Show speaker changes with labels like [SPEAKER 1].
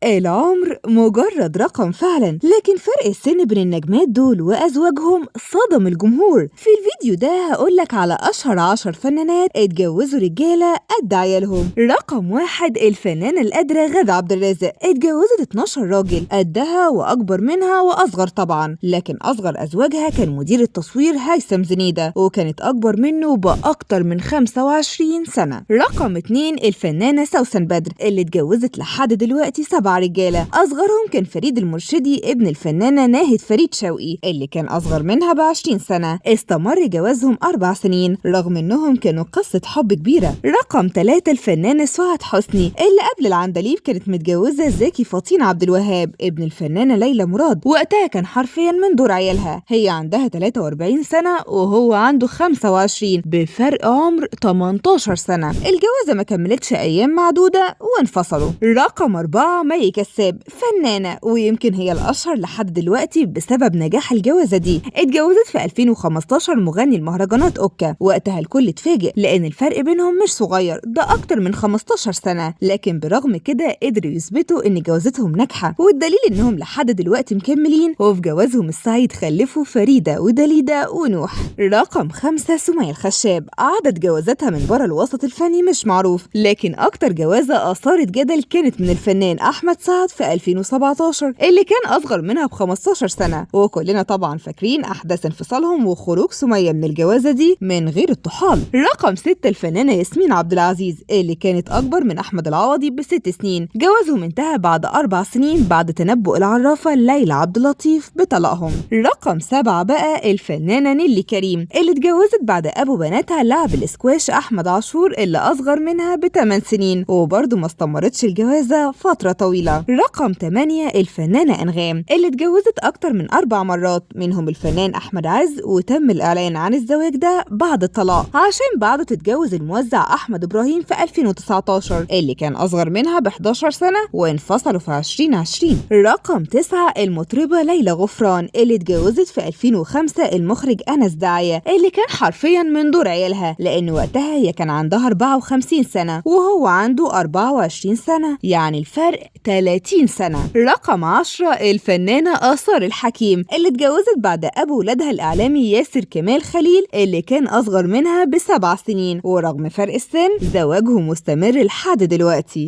[SPEAKER 1] العمر مجرد رقم فعلا، لكن فرق السن بين النجمات دول وأزواجهم صدم الجمهور. في الفيديو ده هقولك على أشهر 10 فنانات اتجوزوا رجالة قد عيالهم. رقم 1 الفنانة القادرة غادة عبد الرازق، اتجوزت 12 راجل قدها وأكبر منها وأصغر طبعا، لكن أصغر أزواجها كان مدير التصوير هيثم زنيدة، وكانت أكبر منه بأكتر من 25 سنة. رقم 2 الفنانة سوسن بدر، اللي اتجوزت لحد دلوقتي 7 رجالة، أصغرهم كان فريد المرشدي ابن الفنانة ناهد فريد شوقي اللي كان أصغر منها ب20 سنة. استمر جوازهم 4 سنين رغم إنهم كانوا قصة حب كبيرة. رقم 3 الفنانة سعاد حسني، اللي قبل العندليب كانت متجوزة زكي فطين عبد الوهاب ابن الفنانة ليلى مراد، وقتها كان حرفيا من دور عيالها. هي عندها 43 سنة وهو عنده 25، بفرق عمر 18 سنة. الجوازة ما كملتش أيام معدودة وانفصلوا. رقم 4 مي كساب، فنانة ويمكن هي الأشهر لحد دلوقتي بسبب نجاح الجوازة دي. اتجوزت في 2015 مغني المهرجانات أوكا، وقتها الكل اتفاجئ لأن الفرق بينهم مش صغير، ده أكتر من 15 سنة، لكن برغم كده قدروا يثبتوا إن جوازتهم ناجحة، والدليل إنهم لحد دلوقتي مكملين، وفي جوازهم السعيد خلفوا فريدة ودليدة ونوح. رقم 5 سمية الخشاب، عدد جوازاتها من بره الوسط الفني مش معروف، لكن أكتر جوازة أثارت جدل كانت من الفنان أحمد سعد في 2017 اللي كان أصغر منها ب15 سنة، وكلنا طبعا فاكرين أحداث انفصالهم وخروج سمية من الجوازة دي من غير الطحال. رقم 6 الفنانة ياسمين عبد العزيز، اللي كانت أكبر من أحمد العوضي ب6 سنين، جوازهم انتهى بعد 4 سنين بعد تنبؤ العرافة ليلى عبد اللطيف بطلاقهم. رقم 7 بقى الفنانة نيلي كريم، اللي اتجوزت بعد أبو بناتها لاعب الاسكواش أحمد عاشور اللي أصغر منها ب8 سنين، وبرضه ما استمرتش الجوازة فترة طويلة. رقم 8 الفنانة أنغام، اللي اتجوزت أكتر من 4 مرات، منهم الفنان أحمد عز، وتم الإعلان عن الزواج ده بعد الطلاق عشان بعده تتجوز الموزع أحمد إبراهيم في 2019 اللي كان أصغر منها ب11 سنة، وانفصلوا في 2020. رقم 9 المطربة ليلى غفران، اللي اتجوزت في 2005 المخرج أنس داعية اللي كان حرفيا من دور عيالها، لأن وقتها هي كان عندها 54 سنة وهو عنده 24 سنة، يعني الفرق 30 سنة. رقم 10 الفنانة آثار الحكيم، اللي اتجوزت بعد أبو ولادها الإعلامي ياسر كمال خليل اللي كان أصغر منها ب7 سنين، ورغم فرق السن زواجهم مستمر لحد دلوقتي.